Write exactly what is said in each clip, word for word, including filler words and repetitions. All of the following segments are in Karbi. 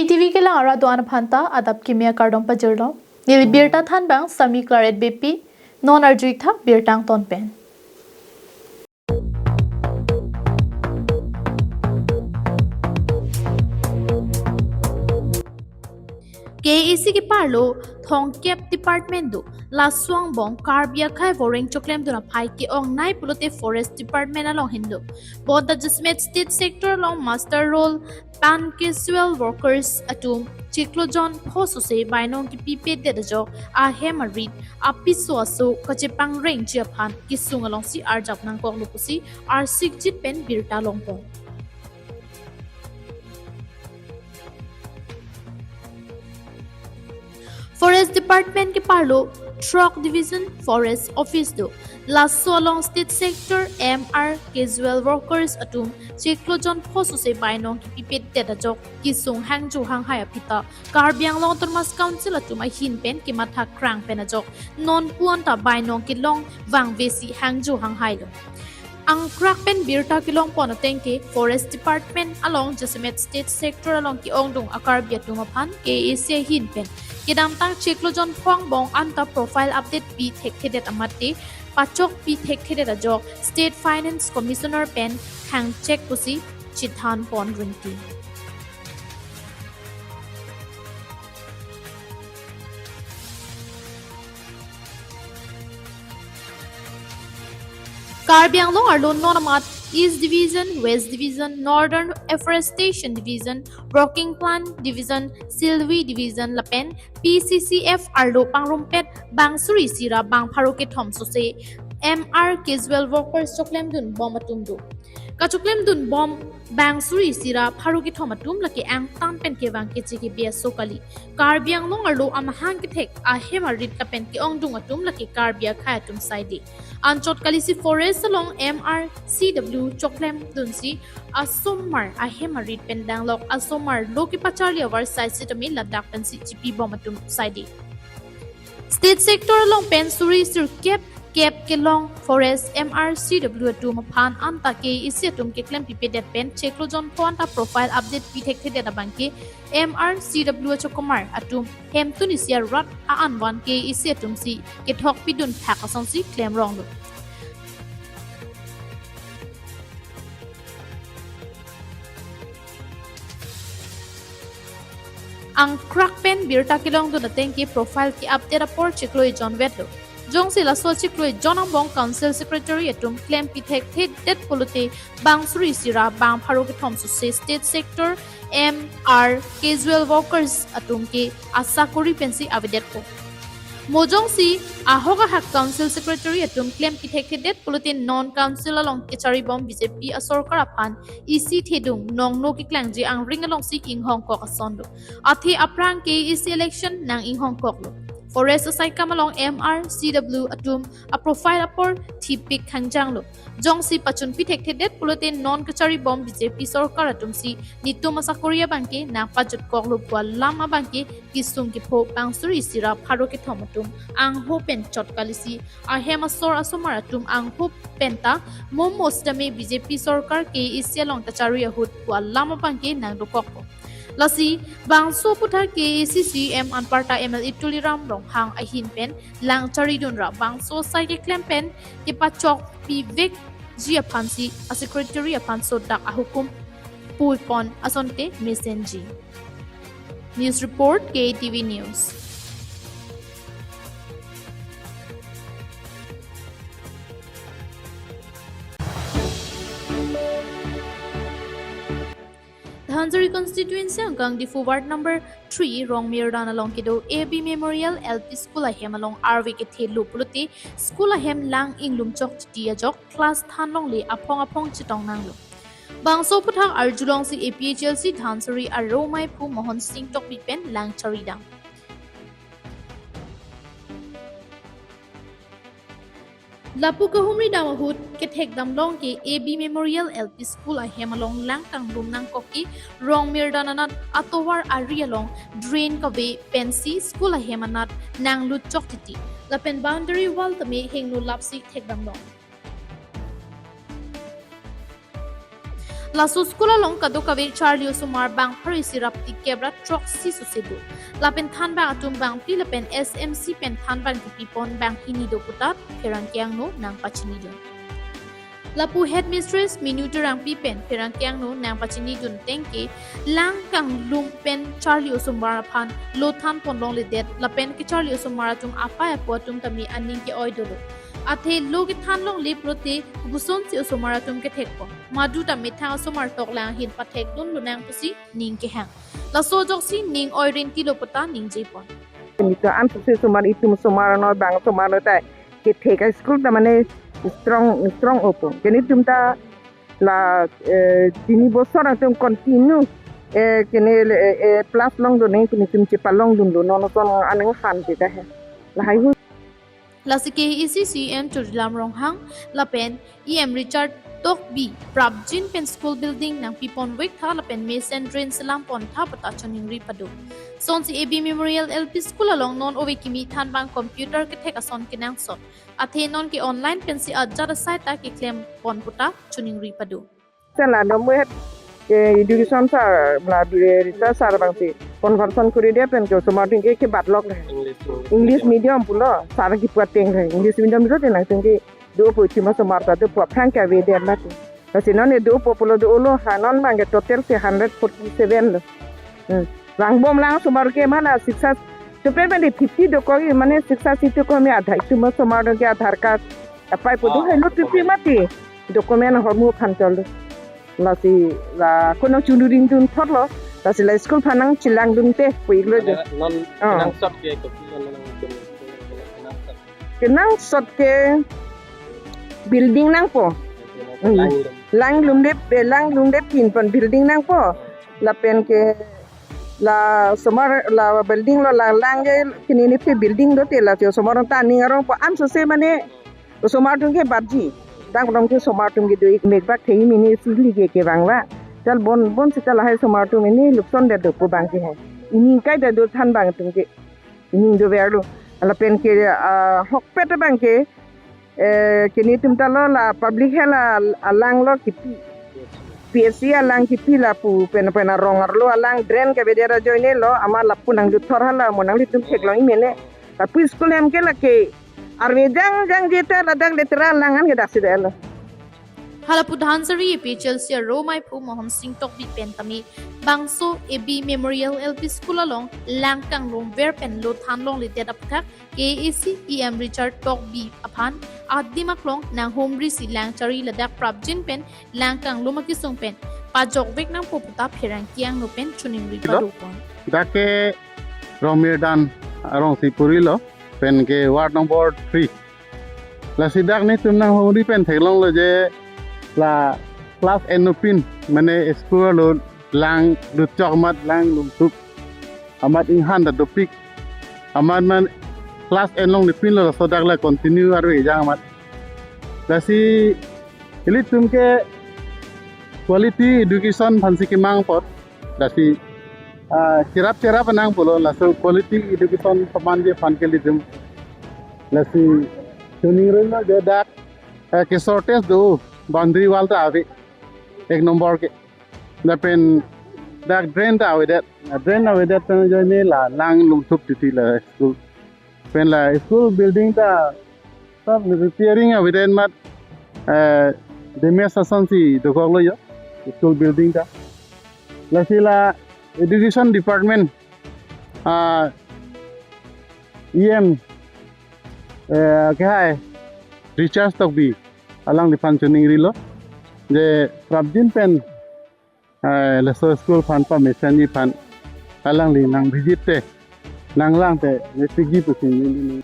T V kelang arat do-an aphan ta adap kimi akardom pajirlo. Neli birta thanbang Sami Claret Beypi, non arju-ik tha birta angton pen. K A A C keparlo thomkep department do. Laso angbong Karbi akhei voreng choklemdun aphai ke-ongnei pulote Forest Department along henlo. Bonta jasemet State Sector along muster roll pen casual workers atum chiklo jon pho sose bainong kipipedet ajok ahem arit apiso aso kachepangrengji aphan kesung alongsi arjap nangkoklo pusi arsikjit pen birta longpon. Forest Department keparlo throk Division Forest Office do. Laso along State Sector M R casual workers atum chiklo jon pho sose bainong kipipedet ajok kesung hangjo hanghai aphi ta Karbi Anglong Autonomous Council atum ahin pen kematha krang pen ajok non pu-an ta bainong kelong vangvesi hangjo hanghailo. Angkrak pen birta kelongpon ateng ke Forest Department along jasemet State Sector along ke-ongdung a-Karbi atum aphan K A A C ahin pen kedamtang chiklo jon pho angbong anta profile update pi thekthedet amate pachok pi thekthedet ajok State Finance Commissioner pen thangchek pusi chethanpon rinti. Karbi Anglong arlo non amat East Division, West Division, Northern Afforestation Division, Brocking Plant Division, Silvi Division lapen P C C F arlo pangrumpet bang suri isi ra bang pharo kethom sose M R casual workers choklemdun bom atum do. Kachoklemdun bom bang suri isi ra pharo kethom atum lake angtan pen kevang keche kebi aso kali. Karbi Anglong arlo amahang kethek ahem arit lapen ke-ongdung atum lake Karbi akhei atum saide. Anchot kalisi Forest along M R C W choklemdunsi asomar ahem arit pen danglok asomar lo kepacharli avar saisitame ladak pensi chipi bom atum saide. State Sector along pen suri sirkep kep kelong Forest M R C W atum aphan anta K A A C atum keklempipedet pen chiklo jon pho anta profile update pi thekthedet abangke M R C W achokomar atum hemtun isi arat a-anvan K A A C atumsi kethokpidun thak asonsi klemronglo. Angkrak pen birta kelongdun ateng ke profile ke-update apor chiklo ejon vetlo. Jongsi laso chiklo ejon angbong Council Secretary atum klempi thekthedet pulote bang suri isi ra bang pharo kethom sose State Sector M R casual workers atum ke asakori pensi avedetpo. Mo jongsi ahok ahak Council Secretary atum klempi thekthedet pulote non Council along kechari bom B J P asorkar aphan isi thedung nongno keklangji angring alongsi inghongkok ason do. Athe aphrang K A A C election nang-inghongkoklo. Forest asaikam along M R C W atum aprofile apor thipik khangjanglo. Jongsi pachunpi thekthedet pulote non kechari bom B J P sorkar atumsi netum asakori abangke nangpajutkoklo pu alam abangke kesung kepho bang suri isi ra pharo kethom atum angho pen chot kalisi ahem asor asomar atum angho penta momo sitame B J P sorkar K A A C along kachari ahut pu alam abangke nangdokokpo. Lasi bangso aputhak K A A C C E M anparta M L A Tuliram Ronghang ahin pen lang charidun ra bangso asai keklem pen kepachokpivekji aphansi a-secretary aphan sodak ahukum puipon asonte mesenji. News report, K T V News. Dhansiri constituency angkang Diphu ward number three Rongmirdan along kedo A B Memorial L P School ahem along arve kethe lo pulote school ahem lang inglum chok titi ajok class thanlongle aphong aphong chetong nanglo. Bangso aputhak arjulongsi A P H L C Dhansiri aromai phu Mohon Singh Tokbi pen lang charidam. Lapu kahumri dam ahut kethek damlong ke A B Memorial L P School ahem along lang kanglum nangkok ke Rongmirdan anat atovar ari along drain kave pensi school ahem anat nanglut chok titi. Lapen boundary wall tame hingno lapsi thek damlong. Laso school along kadokave charli osomar bang pharo isi ra phli kep ra throksi sose do. Lapen thanbang atum bang phli lapen S M C pen thanbang kepipon bang hini do puta pherangke angno nangpachinidun. Lapu headmistress Minu Terangpi pen pherangke angno nangpachinidun ateng ke lang kanglum pen charli osomar aphan lo thanpon longledet lapen kecharli osomar atum apei apo atum tame aning ke-oi dolo. Athe lo kethan longle pulote kobusonsi osomar atum kethekpo. Madu ta methang osomar toklang ahin pathekdun lonang pusi ning kehang. Laso ajoksi ning oi rinti lo puta ningjepon. Nito an sose osomar itum osomar noi bang osomar noi ta kethek a-school ta mane strong strong opo. Ke netum ta la eh, tini bosor atum continue eh, kene le eh, eh, plus longdun nang netum chepalongdunlo non son anang han ke ta he. Lahai hu. Lasi K A A C C E M Tuliram Ronghang lapen E M Richard Tokbi prapjin pen school building nangpipon vek tha lapen mesen drain selam pon tha puta choningri pado. Sonsi A B Memorial L P School along non ove kimi thanbang computer kethek ason kenangsot. Athe non ke online pensi ajat asai ta keklem pon puta choningri pado. Sela no muhet ke education sir la bi research sir bangsi conversation kuri dia pen ke osomar atum ke kebat lok le. English medium pulo sir kipu ateng le. English medium lo tenang atum ke dopo itum osomar ta dopo aphrang ke avedet mati. Lasi non e dopo pulo dolo ha non bang ke total si hundred forty seven lo. Hmm. Vangbom lang osomar ke mana Shiksha, to pen pen de fifty dokok mane Shiksha Situ ko me Aadhaar itum osomar ke Aadhaar card apei pu do. Ah, hai lo document. Fifty mati document ahormu aphan cholo. Lasi la konang chunduring dun thotlo. Lasi la school aphan nangchelangdun te pu iklo je. Mane non Ah. Kenangsot ke kopi non nang kenangsot. Kenangsot ke building nangpo. Hmm. Langlum. Langlum dep, eh, langlum dep pinpon building nangpo. Lapen ke la osomar la building lo la lang ke kini ni pi building do te la te osomar ta ning arongpo an sose mane osomar atum ke batji. Dang rong ke osomar atum ke do ik mek bak thei mini sili ke kevang ba. Tal bon bon sita lahai osomar atum ini lukson det dopo bang ke hai. Ini kai ta do thanbang atum ke. Ini do verlo. Lapen ke ah, hokpet bang ke eh, kini atum ta lo la public health a- alang lo kipi. P H C alang kipi lapu pen pen arong arlo alang drain ke beda ra joine lo ama lapu nangduthor hala mo nanglitum theklong imene. Lapu school hem ke lake arve jang jang jeta ladak letera alang an ke daksi delo. Halapu Dhansiri A P H L C aromai phu Mohan Singh Tokbi pen tame bangso A B Memorial L P School along lang kanglum ver pen lo than longledet aphuthak K A A C E M Richard Tokbi aphan adim aklong nanghumri si lang chari ladak prapjin pen lang kanglum akesung pen pajok vek nangpo puta pherangke angno pen choningri Hello? Padopon. Dak ke Rongmirdan arongsi purilo pen ke ward number three. Lasi dak netum nanghumri pen theklonglo je la class enopin mane school lo lang lutchok amat lang lungtup amat inghan ta dopik amat man class en longle pinlo laso dak la continue arve jang amat. Lasi ilitum ke quality education aphansi kemang apot. Lasi ah, cherap cherap nang pulo laso quality education paman je aphan ke ilitum. Lasi choningri lo je dak eh, ke shortage do boundary wall ta ave ek number ke. Lapen dak drain ta avedet. Drain avedet pen ajoine la lang lungtup titi la school. Pen la school building ta sab repairing avedet amat eh, damage asonsi dokoklo jo school building ta. Lasi la education department ah, E M eh, ke hai Richard Tokbi alangliphan choningrilo je prapjin pen eh, laso school aphan pamesen aphan alangli nang visit te nanglang te ne pigi pusi neli nang.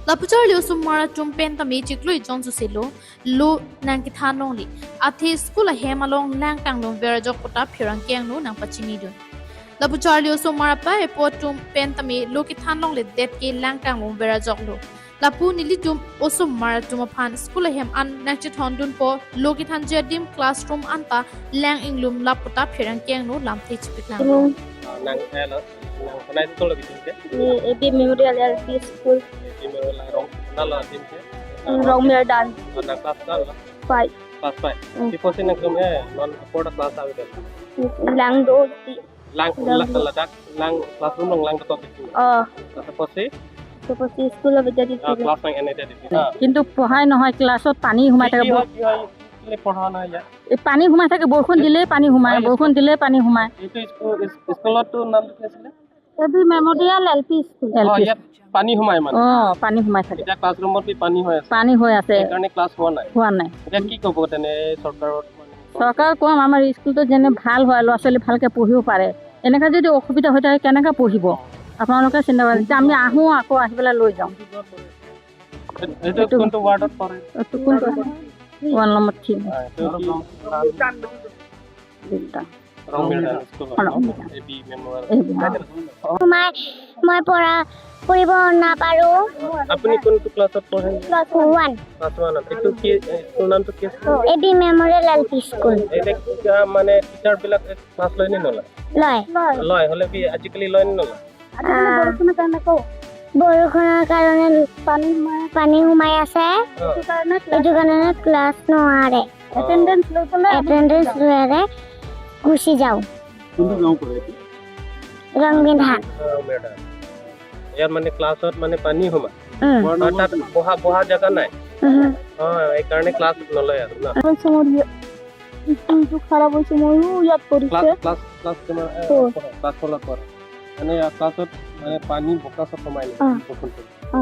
Lapu charli osomar atum pen tame chiklo ejon sose lo lo nangkethan longle. Athe school ahem along lang kanglum ver ajok puta pherangke angno nangpachinidun. Lapu charli osomar apei apo atum pen tame lo kethan longledet ke lang kanglum ver ajoklo. Lapu nelitum osomar atum aphan school ahem an nangchethondunpo, lo kethanji adim classroom anta lang inglum lap puta pherangke angno lamthe chipiklang. Room. Ah, nang eh lo, nang panai tu lo bitin ke? Ni A B Memorial L P School. A B Memorial Rong, nalo bitin ke? Rongmirdan. Ah, nang class nalo. Five. Class five. Hmm. Iposi nangtum, eh, non apor ta class ave det? Lang do ti. Lang, Lang lang, do. Ladak, lang classroom along lang ketok itu. Oh. Laso apotsi? Laso apotsi school ave det Ah, itu. Class nang-en det itu. Ah. কিন্তু পঢ়াই নহয়, ক্লাছত পানী সোমাই থাকে। কি হয়, কি হয়? কি পঢ়া নাই ইয়াত? এই পানী সোমাই থাকে, বৰষুণ দিলেই পানী সোমাই, হয়, বৰষুণ দিলেই পানী সোমাই। এইটো স্কুল, স্কুলতো নামটো কি আছিলে? A B memorial L P school. L P অ, ইয়াত পানী সোমাই মানে? অ, পানী সোমাই থাকে। এতিয়া ক্লাছৰুমত কি পানী হৈ আছে? পানী হৈ আছে। সেইকাৰণে ক্লাছ হোৱা নাই? হোৱা নাই। এতিয়া কি ক'ব তেনে এই চৰকাৰত মানে? চৰকাৰক কম, আমাৰ স্কুলটো যেনে ভাল হয়, ল'ৰা ছোৱালী ভালকে পঢ়িব পাৰে। এনেকা যদি অসুবিধা হৈ থাকে, কেনেকে পঢ়িব? আপোনালোকে চিন্তা কৰে। যেতিয়া আমি আহোঁ, আকৌ আহি পেলাই লৈ যাওঁ। এইটো এইটো কোনটো ৱাৰ্ডত পৰে? এইটো কোনটো? One number three. অ, এইটো কি? বিদ্যা। ৰং মিৰাণ স্কুল হয় ন? Rong Miran. A B memorial. A B, অ। মই, মই পঢ়া, পঢ়িব নাপাৰো। আপুনি কোনটো ক্লাছত পঢ়ে? Class one. ক্লাছ ওৱানত। এইটো কি, এ, স্কুল নামটো কি আছিল? A B memorial L P school. এতিয়া কিবা মানে টিচাৰবিলাক ক্লাছ লয় নে নলয়? লয়। লয়, হ'লে কি আজিকালি লয় নে নলয়? আজিকালি আহ, বৰষুণৰ কাৰণে কওঁ। বৰষুণৰ কাৰণে পানী সোমাই, পানী সোমাই আছে। অ। এইটো কাৰণে ক্লাছ এইটো কাৰণে ক্লাছ নোৱাৰে। অ। এটেণ্ডেন্স লৈ পেলাই আমি এটেণ্ডেন্স যাওঁ। লৈ পেলাই গুচি যাওঁ। কোনটো গাঁও পৰে এইটো? ৰংবিধান। অ, বেটা। ইয়াত মানে ক্লাছত মানে পানী সোমায়। উম। আৰু তাত বহা, বহা জেগা নাই। উম। অ, এইকাৰণে ক্লাছ নলয় আৰু ন? কৈছো মোৰ ইয়ে-, স্কুলটো খাৰাপ হৈছে, ময়ো ইয়াত পঢ়িছে। ক্লাছ, ক্লাছ, ক্লাছ কিমান, এ, ফ'ৰ। ক্লাছ ফ'ৰত পঢ়ে। মানে ইয়াত ক্লাছত মানে পানী বোকা চব সোমাই নেকি? অ। বৰষুণ পৰি। অ।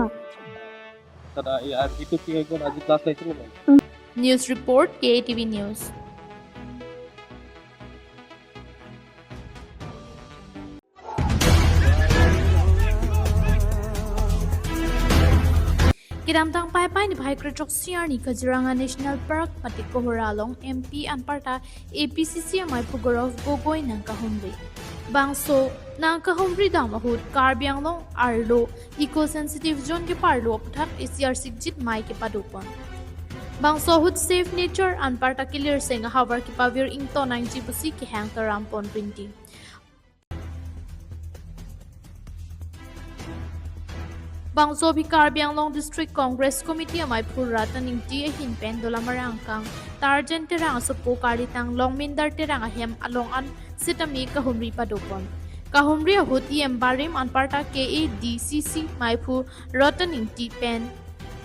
তাত, আ, এই, আ, এইটো কি হৈ গ'ল? আজি ক্লাছ লৈছে নে নাই? উম। News report, K A T V News. Kedamtang Paipai niphai kre-throksi arni Kaziranga National Park mate Kohora along M P anparta A P C C amaiphu Gaurav Gogoi nangkahumri. Bangso nangkahumri dam ahut Karbi Anglong arlo eco sensitive zone keparlo aphuthak isi arsikjit mei kepadopon. Bangso ahut Save Nature anparta kelirseng ahavar kepavir ington nangji pusi kehang tarampon rinti. Bangso aphi Karbi Anglong District Congress Committee amaiphu Ratan Ingti ahin pen Dolamara angkang Tarjen Terang asopo karlitang Longmindar Terang ahem along an sitame kahumri padopon. Kahumri ahut E M barim anparta K A D C C maiphu Ratan Ingti pen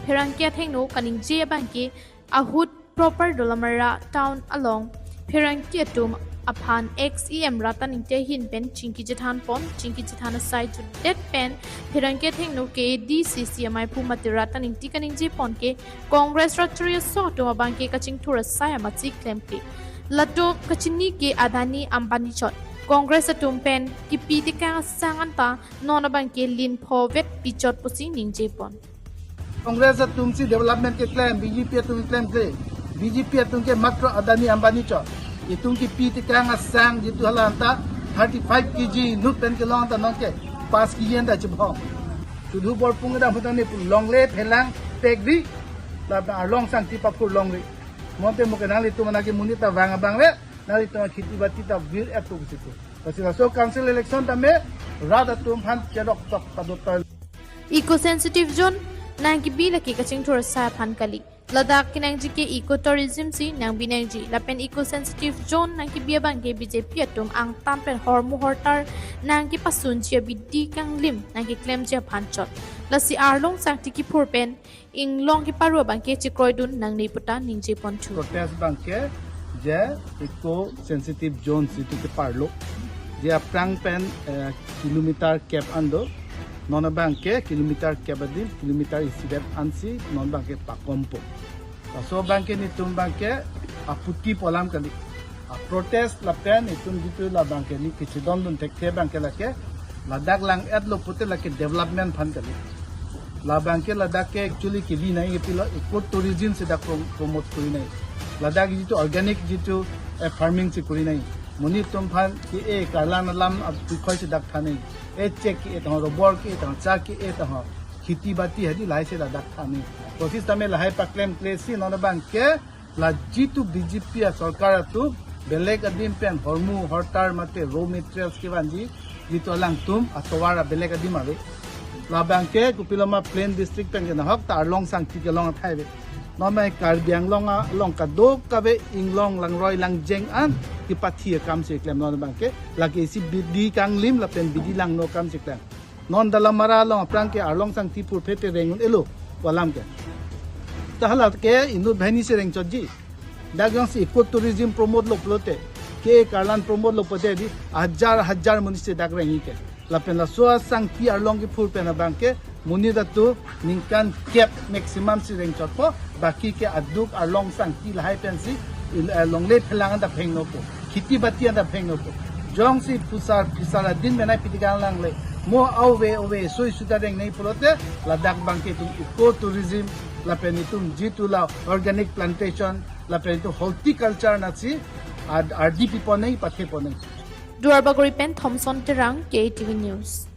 pherangke athengno kaningje abangke ahut proper Dolamara town along pherangke atum aphan ex E M Ratan Ingti ahin pen chingki chethanpon, chingki chethan asai jutdet pen pherangke athengno K A D C C amaiphu mate Ratan Ingti kaningjepon ke Congress rat chari aso atum abangke kachingthur asai amatsi klemkle. Latum kachini ke Adani Ambani chot. Congress atum pen kipi tekang asang anta non abangke lin pho vet pichot pusi ningjepon. Congress atum si development keklem, B J P atum klemkle. B J P atum ke matro Adani Ambani chot. Itum kipi tekang asang jitu hala anta thirty-five K G inut pen kelong anta nonke pas K G anta chibhong. Sudhu Borpung kedam phutan ne pu longle phelang tekri, labang arlong sangti papur longri. Monte mo ke nanglitum anake monit ta vang abang le, nanglitum kheti bati ta vir et tu situ. Pasi laso council election tame rat atum aphan cherok tok padot ta. Eco sensitive zone nangkebi lake kachingthur asai aphan kali. Ladak kenangji ke eco tourism si nangbi nangji. Lapen eco sensitive zone nangkebi abangke B J P atum angtan pen hormu hortar nangkepasunji abidi kanglim nangkeklemji aphan chot. Lasi arlong sangti kiphur pen inglong keparo abangke chekroidun nangne puta ningjeponthu. Protest abangke je eco sensitive zone situ keparlo. Je aphrang pen, eh, kilometer kep an do. Non abangke kilometer kep adim, kilometer isivet ansi non abangke pakompo. Laso abangke netum abangke aphuti pu alam kali. A protest lapen itum jitu labangke ne kachedondun thekthe abangke lake ladak lang-etlo pute lake development aphan kali. Labangke ladak ke actually kebi nangji ke pilo, eco tourism si dak prom-, promote kori nangji. Ladak jitu organic jitu, eh, farming si kori nangji. Monit atum aphan ke-e karlan alam ap-, bikhoi si dak than nangji. E chek ke-e tang, robor ke-e tang, cha ke-e tang, kheti bati hadi lahai si ladak than nangji. Kosis tame lahai paklemkle si non abangke la jitu B J P asorkar atum belek adim pen hormu hortar mate raw materials kevanji jitu alangtum atovar abelek adim ave. Labangke kopiloma plain district pen ke nahok ta arlong sangti kelong athai ave. Non mai Karbi Anglong along kadokave inglong langroi langjeng an kepathi akam si klem non abangke, lake isi bidi kanglim lapen bidi langno akam si klem. Non Dalamara along aphrang ke arlong sangti phurphe te reng un-elo pu alam ke. Ta hala ke inut banghini si rengchotji. Dak jongsi eco tourism promote lo pulote, ke karlan promote lo pulote di hajar hajar monit si dak rengji ke. Lapen laso asangti arlong kephur pen abangke monit atum ningkan kep maximum si rengchotpo, baki ke aduk arlong sangti lahai pensi il-, eh, longle phelang anta phengnopo, kheti bati anta phengnopo. Jongsi phusar phisar adin menai pitikang langle, mo ave ave soi suta rengnei pulote, ladak abangke itum eco tourism, lapen itum jitu la organic plantation, lapen itum horticulture nasi ad-, ardi piponei, pathe ponei. Duarbagori pen Thomson Terang, K T V News.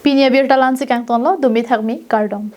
Pini abirta la-ansi kangtonlo, dumi thakmi, kardom.